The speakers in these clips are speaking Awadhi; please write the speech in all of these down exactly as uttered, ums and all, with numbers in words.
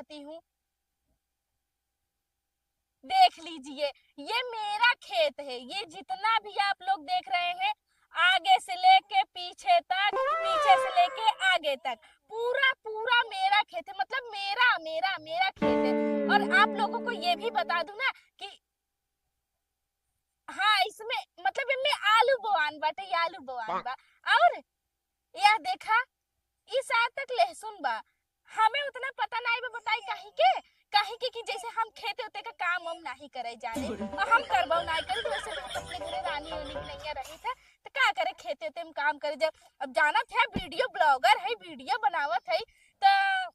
करती हूँ। देख लीजिए, ये मेरा खेत है, ये जितना भी आप लोग देख रहे हैं, आगे से लेके पीछे तक, पीछे से लेके आगे तक, पूरा पूरा मेरा खेत है। मतलब मेरा, मेरा, मेरा खेत है। और आप लोगों को ये भी बता दूं ना कि हाँ, इसमें मतलब इनमें आलू बोआन बाटे, ये आलू बोआन बा। और यह देखा, ई साइड तक लहसुन बा। हमें उतना पता नाई बा, बताई काहे के? काहे के कि जैसे हम खेते उते का काम हम नाही करे जाने, और हम करबो नाई करी, तो वैसे हम अपने घरे रानी होनी की नैया रही था, तो का करे, खेते उते में काम करे जाए। अब जानत है, वीडियो ब्लॉगर है, वीडियो बनावत है, तो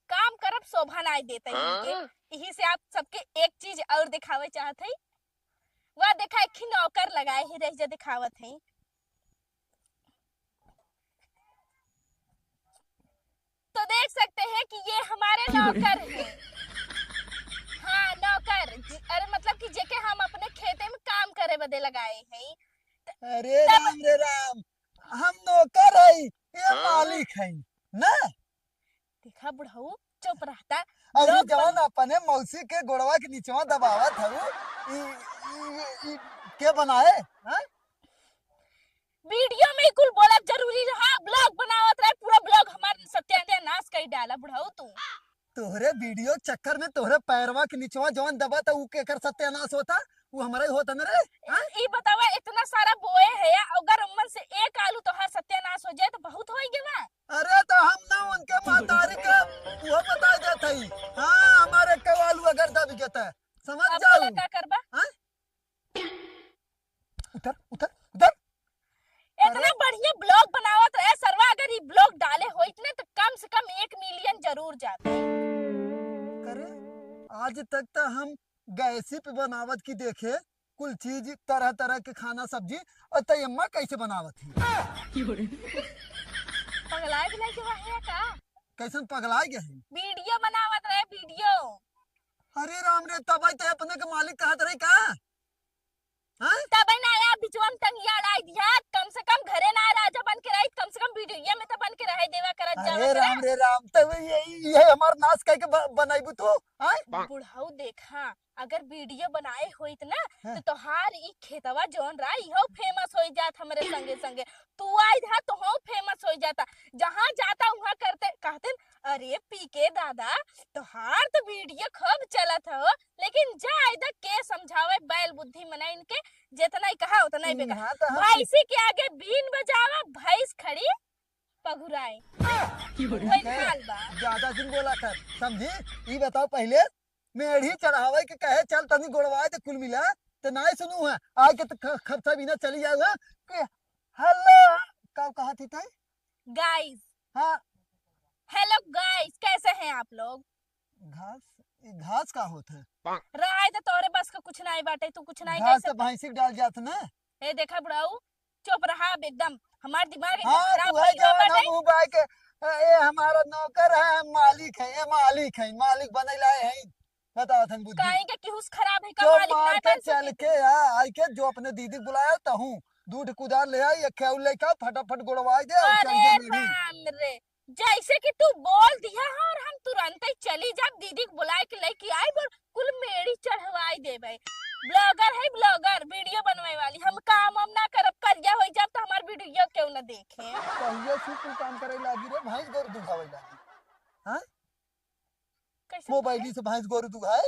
काम करब शोभा नाई देता है इनके। हाँ? यही से आप सबके एक चीज और दिखावे चाहत है। वह देखा, एक ही नौकर लगाए ही रह जा दिखावत है। तो देख सकते हैं कि ये हमारे नौकर हैं। हाँ, नौकर। जि-, अरे, मतलब कि जेके हम अपने खेते में काम करे बदे लगाए हैं। अरे तब राम रे राम, हम नौकर है, ये हाँ? मालिक है ना। देखा बुढ़ऊ, चुप रहता। अरे लोग जवन बन- अपने मौसी के गोड़वा के निचवा दबावत हऊ, ई, ई, ई, ई के बनाए? हाँ? वीडियो में कुल बोलब जरूरी रहा, ब्लॉग बनावत रहे, पूरा ब्लॉग हमार सत्यानाश कर डाला बुढ़ऊ तू। तोहरे वीडियो चक्कर में तोहरे पैरवा के निचवा जवन दबा था, ऊ केकर सत्यानाश होता? ऊ हमारा ही होता न रे, हाँ? ई बतावा, इतना सारा बोए है, अगर उमन से एक आलू तोहार सत्यानाश हो जाए तो बहुत होई गवा। अरे तो हम ना उनके महतारी के वो बता देत हई। हाँ, हमारे के आलू अगर दब गया तो समझ अब जाऊ। बोला का करबा? हाँ? उतर, उतर, उतर। इतना अरे। बढ़िया ब्लॉग बनावत रहे सरवा, अगर ई ब्लॉग डाले होइत ना तो कम से कम एक मिलियन जरूर जाते। करे, आज तक तो हम गैसी पे बनावत की देखे, कुल चीज, तरह तरह के खाना सब्जी, और तई अम्मा कैसे बनावत ही? पगलाए बिलाई के रहे का? कैसन पगलाए गए हैं? वीडियो बनावत रहे, वीडियो। अरे राम रे, तब आई तो अपने के मालिक कहत रही का? हाँ? तब ना आया, बिचवा में टंगिया अड़ाई दिया, कम से कम घरे ना राजा बन के रही, कम से कम वीडियो में तो बन के रहे देवा करत जावा अरे करे। राम रे राम, तब ये, ये हमार नाश कह के ब-, बनाइबू तू, हाँ? बुढ़ऊ देखा, अगर वीडियो बनाए होइत ना, हाँ। तो तोहार ई खेतवा जौन रहा, इहो फेमस होई जात हमरे संगे संगे। तू आई था, तोहू फेमस होई जाता। जहाँ जाता, वहाँ करते, कहते, "अरे पीके दादा, तोहार तो वीडियो खूब चलत हो, लेकिन जा इधर के समझावे बैल बुद्धि मना इनके, जितना ही कहा उतना ही बेकार।" हाँ, तो हम भैंसी के आगे बीन बजावा, भैंस खड़ी पगुराए। वही हाल बा। ज्यादा जिन बोला कर, समझी? ई बताओ पहले, मेढ़ी चढ़ावे के कहे, "चल तनी गोड़वाए दे कुल मिला," तो नाई सुनू है। आए के तो ख-, खर्चा बिना चली जाए है कि, "हेलो," का कहा थी तय? गाइस। हाँ। हेलो गाइस, कैसे हैं आप लोग? घास, ये घास का होत है? रहा है तो तोरे बस का कुछ नहीं बाटे, तू कुछ नहीं घास कर तो सकता। भैंसी के डाल जात ना। ए देखा बुढ़ऊ, चुप रहा अब एकदम, हमार दिमाग एकदम हाँ, खराब तू है भइल बा जवन बाटे। हम उबाय के, ए, ए हमारा नौकर है, हम मालिक है, ये मालिक है, मालिक बने लाए हैं। बताओ थन बुद्धि। काहे के केहूस खराब है का जो मालिक मार ना के बन चल सके? के आ, आई के जो अपने दीदी के बुलाया तहूँ, दू ठे कुदार ले आई, एक खेऊ लेके फटाफट गोड़वाई दे और चल अरे जा मेरी। राम रे, जैसे कि तू बोल दिया है और हम तुरंत ही चली जाब, दीदी के बुलाए के लेके आई, बोल कुल मेड़ी चढ़वाई देबे। ब्लॉगर है, ब्लॉगर, वीडियो बनवाए वाली। हम काम वाम ना करब, करिया होई जाब तो हमार वीडियो क्यों ना देखे? कहिया से तू काम करे लागी रे, भैंस गोरू दुहावे लागी। हाँ? कैसे मोबाइल से भैंस गोरू दुहाए?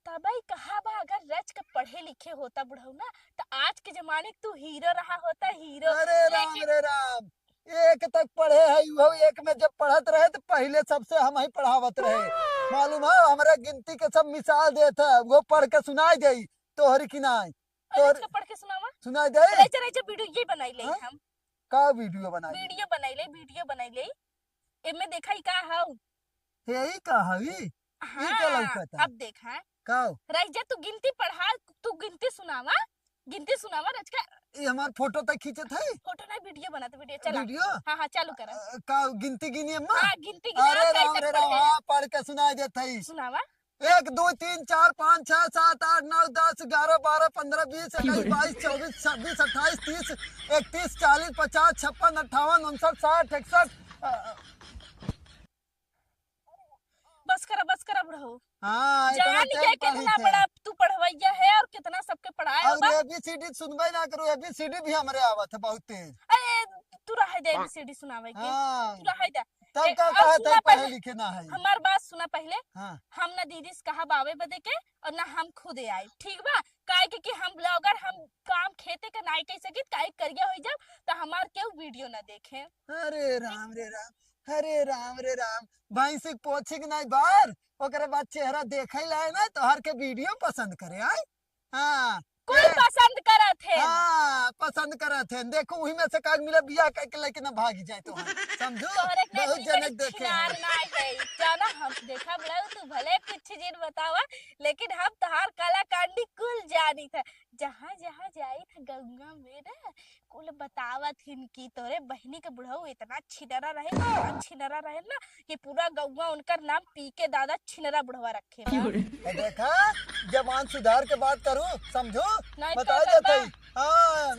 तबई कहा बा, अगर रच के पढ़े लिखे होता बुढ़ऊ ना, तो आज के जमाने के तू हीरो रहा होता, हीरो। अरे राम लेकिन रे राम, एक तक पढ़े है, वो एक में जब पढ़त रहे तो पहले सबसे हम ही पढ़ावत रहे। मालूम है, हमरा गिनती के सब मिसाल देत है, वो पढ़ के सुनाई देई तोहरी की नाई। अरे, तोहर इसका पढ़ के सुनावा। सुनाई देई। रह जा, रह जा, वीडियो ये बनाई ले हाँ? हम। का वीडियो बनाई? वीडियो बनाई ले, वीडियो बनाई ले। एमे देखा ही का हौ? यही का हवी? ई का हाँ, लौकता? अब देखा। का हो? रह जा, तू गिनती पढ़ा, तू गिनती सुनावा, गिनती सुनावा रचका। ये हमार फोटो तक खींचत है? फोटो ना, वीडियो बनाते, वीडियो चला। वीडियो? हाँ, हाँ, चालू करा। अ, का गिनती गिनी अम्मा? हाँ, गिनती गिना, अरे राम रे राम, हाँ, पढ़ के सुनाई देत है। सुनावा। एक, दो, तीन, चार, पाँच, छः, सात, आठ, नौ, दस, ग्यारह, बारह, पन्द्रह, बीस, इक्कीस, बाईस, चौबीस, छब्बीस, अट्ठाईस, तीस, इकतीस, चालीस, पचास, छप्पन, अट्ठावन, उनसठ, साठ, इकसठ, अ, बस करा, बस करा बुढ़ऊ। हाँ, इतना जान के तेज पढ़ी कितना थे। बड़ा तू पढ़वैया है और कितना सबके पढ़ाए और बा। एबीसीडी सुनबे ना करू, एबीसीडी भी हमरे आवत है बहुत तेज। अरे, तू रहे दे एबीसीडी सुनावे के। हाँ। तू रहे दे। तब ए, का और कहत सुना है पढ़े पहले, लिखे ना है। हमार बात सुना पहले। हाँ। हम ना दीदी से कहा बावे बदे के और ना हम खुदे आए, ठीक बा? काहे के कि हम ब्लॉगर, हम काम खेते के नाई कह सकित, काहे करिया हो जाब तो हमार केहू वीडियो ना देखे। अरे राम रे राम, अरे राम रे राम, भैंसी के पोछी के नाई बार, ओकरे बाद चेहरा देखे लाए ना, तोहर के वीडियो पसंद करे आए। हाँ, कोई ए, पसंद करत है। हाँ, पसंद करत है। देखो, वही में से काग मिला, बियाह करके लेके ना भागी जाए तो हम, समझो? तोहरे के बहुत नहीं, जनक बड़ी देखे हैं। छिनार ना है। जाना, हम देखा बड़ा, तू भले कुछ चीज बतावा, लेकिन हम तोहार कलाकांडी कुल जानी था। जहाँ जहाँ जाई था गौवा में ना, कुल बतावत हिन कि तोरे बहिनी के बुढ़ऊ इतना छिनरा रहे, इतना छिनरा रहे ना कि पूरा गौवा उनकर नाम पी के दादा छिनरा बुढ़वा रखे बा। ए, देखा, जबान सुधार के बात करू, समझो? नहीं तो बता करबा। देते ही। हाँ,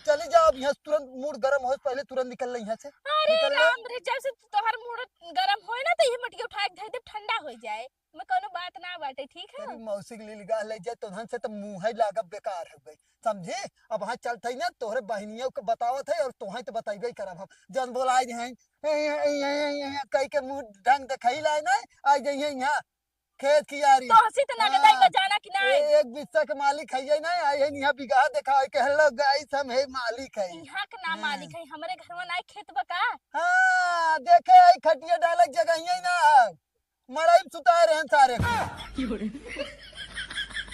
चली जा अब यहाँ से, तुरंत मूड गरम हो, पहले तुरंत निकल ले यहाँ से। अरे निकल ले। राम रे, जैसे तोहर मूड गरम होए ना, तो ये मटिया उठा के धर दे, ठंडा हो जाए। मैं कोनो बात ना बाटे, ठीक है? तेरी मौसी के लिए लिगा ले जाए, तो धन से तो मुँह ही लागब बेकार हो गई, समझे? अब हाँ चलत है ना, तोहरे बहनियों को बतावत है और तोहें तो बताइबे ही करब हम। जन बोलाई हैं, ए, ए, कह के मुँह ढंग दिखाई लाए ना, आ जाइए यहाँ खेत की यारी। तो हंसी तो ना हाँ। गदाई बजाना कि नहीं? ए, एक बिस्सा के मालिक है ये ना, आई है यहाँ बिगहा दिखाए के, "Hello guys, हम है मालिक है।" यहाँ के ना हाँ। मालिक है, हमरे घर में ना खेत बा का? हाँ, देखे है खटिया डालक जगह ही ना है। मड़ई में सुताए रहन सारे।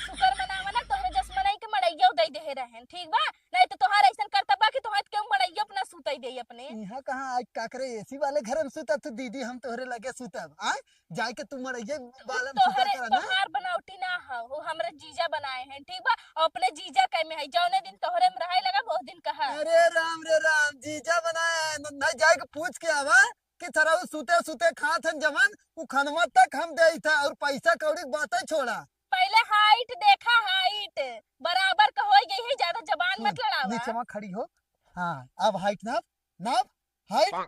शुक्र मनावा ना, तोहरे जस मनई के मड़इयो दे देहे रहन, ठीक बा? नहीं तो तोहार ऐसन करता बा कि तोहार केहू मड़इयो अपना सुतई दे अपने। यहाँ कहाँ आज काकरे एसी वाले घर में सुतब, तो दीदी हम तोहरे लगे सुतब। आय, जाए के तू मड़इये वाला में सुता तोहरे, करा ना। तोहार बनावटी ना हो, वो हमरे जीजा बनाए हैं, ठीक बा? और अपने जीजा के में है, जौने दिन तोहरे में रहे लगा, बहुत दिन कहा। अरे राम रे राम, जीजा बनाए हैं, न, न जाए के पूछ के आवा। कि सरऊ सुते सुते खात हन जवन, उ खनवा तक हम देइत है और पैसा कौड़ी के बातें छोड़ा। पहले height देखा, height बराबर का होई गई है, ज्यादा जबान मत सुन, लड़ावा। नीचे वहाँ खड़ी हो। हाँ, अब height नाप, नाप, height।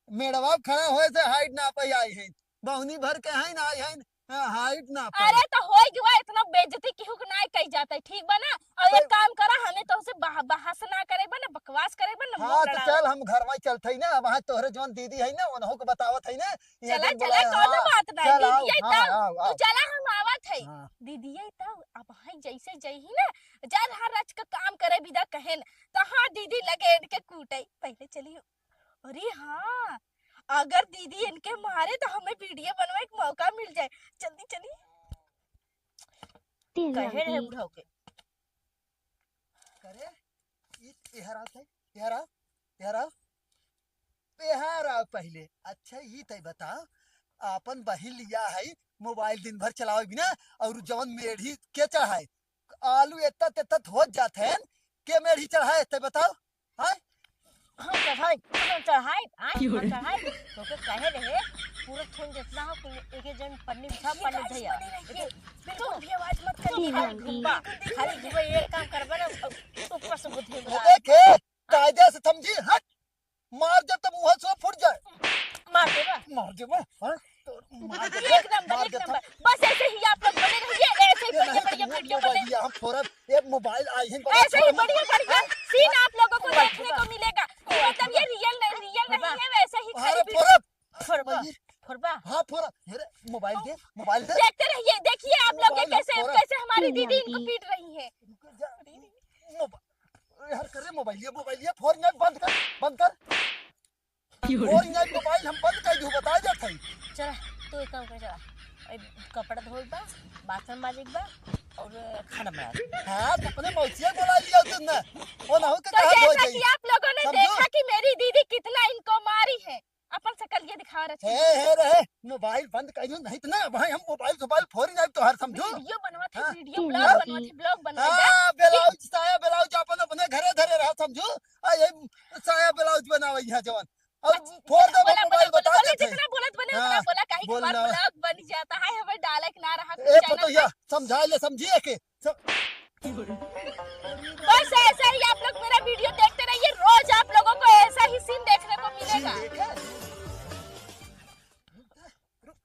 मेड़वा खड़ा होए से height नाप ही आई है। बहुनी भर के हैं ना, आई है। हाँ, height नाप। अरे तो होई गवा, इतना बेइज्जती केहू के नाय कही जाता है, ठीक बा ना? और एक तो काम करा, हमें तोहसे बह-, बहस ना करे बा ना, बकवास करे बा ना, हाँ, मुंह तो लड़ावे। चल, हम घर में चलत हई ना, वहाँ तोहरे जौन दीदी है ना, उन्हों को बतावत है ना, ये चला, दिन चला, बोला है, कौनो हाँ, बात ना, चल, आओ, दीदी आई हाँ, तब, आओ, तू आओ। चला, हम आवत है। हाँ। दीदी आई तब, अब है जैसे जई ही ना, जा रहा रच का काम करे बिदा कहेन, तो हाँ, दीदी लगे इनके कूटे, पहले चली। अरे हाँ, अगर दीदी इनके मारे तो हमें वीडियो बनवाए के मौका मिल जाए। जल्दी चली। तेल कहे रहे लागी। बुढ़ऊ के। करे, ई, इहर आओ तई, इहर आओ, इहर आओ। इहर आओ पहले। अच्छा, ई तई बताओ, आपन बहिन लिया है, मोबाइल दिन भर चलावे बिना, और जौन मेढ़ी के चढ़ाए, आलू एत्ता तेत्ता होत जात हैं, के मेढ़ी चढ़ाए, तई बताओ? हाँ? हम चढ़ाई, हम चढ़ाई, आय, हम चढ़ाई। तोके कहे रहे, पूरा थोन जितना हो, कुल एक एक जन पन्नी बिछा, पन्नी धैया। बिल्कुल भी आवाज मत कर। खाली घुम्बा, खाली घुम्बा, ये काम करबा ना, ऊपर से बुद्धि में अबे के, कायदे से समझी, हट। मार जब तो मुंह से फूट जाए। मार देबा? मार देबा, हाँ? तो मार देबा, एक नंबर, मार एक देबा। नंबर। बस ऐसे ही आप लोग बने रहिए, ऐसे ही ये बढ़िया, नहीं तो बढ़िया वीडियो मोबाइल बने। ये हम फोरब, ये मोबाइल आई है, ऐसे ही फोरब। बढ़िया, बढ़िया हाँ? सीन आप लोगों को देखने को मिलेगा। कि मतलब ये रियल नहीं, रियल नहीं है, वैसे ही अरे खाली फोरब। फोरबा, भाई। फोरबा। हाँ, फोरब। ये रे, मोबाइल दे, मोबाइल दे। देखते रहिए, देखिए आप लोग ये मोबाइल कैसे, फोरब। कैसे हमारी दीदी इनको पीट रही है। रुक जा। मोबा-, यार, करे मोबाइल, ये मोबाइल, ये फोन यार बंद कर, बंद कर। क्यों रे? फोन यार मोबाइल हम बंद कर दू, बता देत हई। चला, तू एक काम कर, चला। ए, कपड़ा धोए बा, बासन माजे बा और खाना बना। हाँ, तो अपने मौसिया बोला लिया तुमने। वो ना हो के तो कहाँ धो जैसा जाई? कि आप लोगों ने समझो? देखा कि मेरी दीदी कितना इनको मारी है, अपन शकलिया दिखावा रही। हे, हे रे, मोबाइल बंद कर दो, नहीं तो ना भाई हम मोबाइल सोबाइल फोड़ ही जाए तो हर समझो। वीडियो बनवा थे, हाँ। वीडियो ब्लॉग बनवा थे, ब्लॉग बनवा थे। हाँ, ब्लाउज, साया ब्लाउज अपन अपने घरे धरे रहा समझो। आ ये साया ब्लाउज बनावा यहाँ जवन। और अच्छा, फोड़ दे बोला, मोबाइल बोला, बता बोला, देते। जितना बोलत बने उतना हाँ, बोला, काहे कि बोल हमार ना। ब्लॉग बन जाता है, हमें डालक ना रहा, कुछ ए, चैनल पतोहिया, पे। समझा ले, समझिए के। सब बस ऐसा ही आप लोग मेरा वीडियो देखते रहिए, रोज आप लोगों को ऐसा ही सीन देखने को मिलेगा। ठीक है। रुक, रुक, रुक।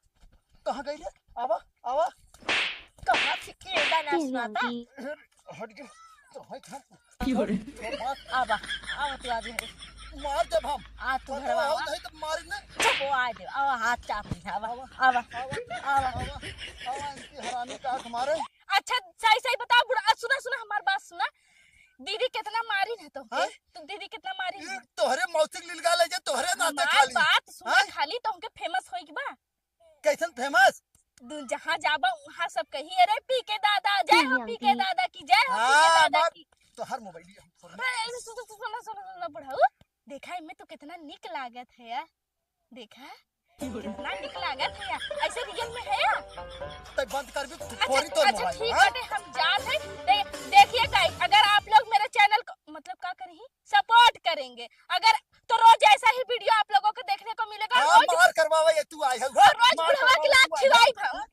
कहाँ गई रे? आता। हट गयो। तो है घर। की हो रे? आवा, आवा तू आ जा। मार देब हम। आ तू और घरवा तो आवा। नहीं तो मारी ना। वो आ दे, आवा हाथ चाप ली, आवा, आवा, आवा, आवा। आवा, आवा, आवा, इनकी हरामी का आँख मारे। अच्छा, सही, सही बताओ बुढ़ा, आ, सुना, सुना, हमार बात सुना। दीदी कितना मारी है तो? हाँ? तुम दीदी कितना मारी है? तोहरे मौसी के लिलगा ले जा, तोहरे नाते हमार खाली। बात सुना हाँ? खाली, तो हमके famous होई के बा। कैसन famous? तू जहाँ जाबा, वहाँ सब कही, "अरे, पी के दादा, जय हो, पी के दादा की, जय हो, पी के हाँ, दादा मार। की।" तो हर मोबाइल हम फोड़ ले। अरे, सुन, सुन, सुन, सुन, सुन, सुन, बुढ़ऊ, देखा, इनमें तो कितना निक लागत है यार। देखा, कितना निक लागत है यार। ऐसे real में है यार। तब बंद कर भी, अच्छा, फोड़ी तो अच्छा, मोबाइल, ठीक हाँ? बाटे, हम जात है। दे-, देखिए guys, अगर आप लोग मेरे channel को, मतलब, का करी, support करेंगे, अगर तो रोज ऐसा ही video आप लोगों को देखने को मिलेगा। हाँ, रोज मार करवावा ये तू आई है, तो रोज मार बुढ़वा करवावा की लात तू आई है। खिलाई हम।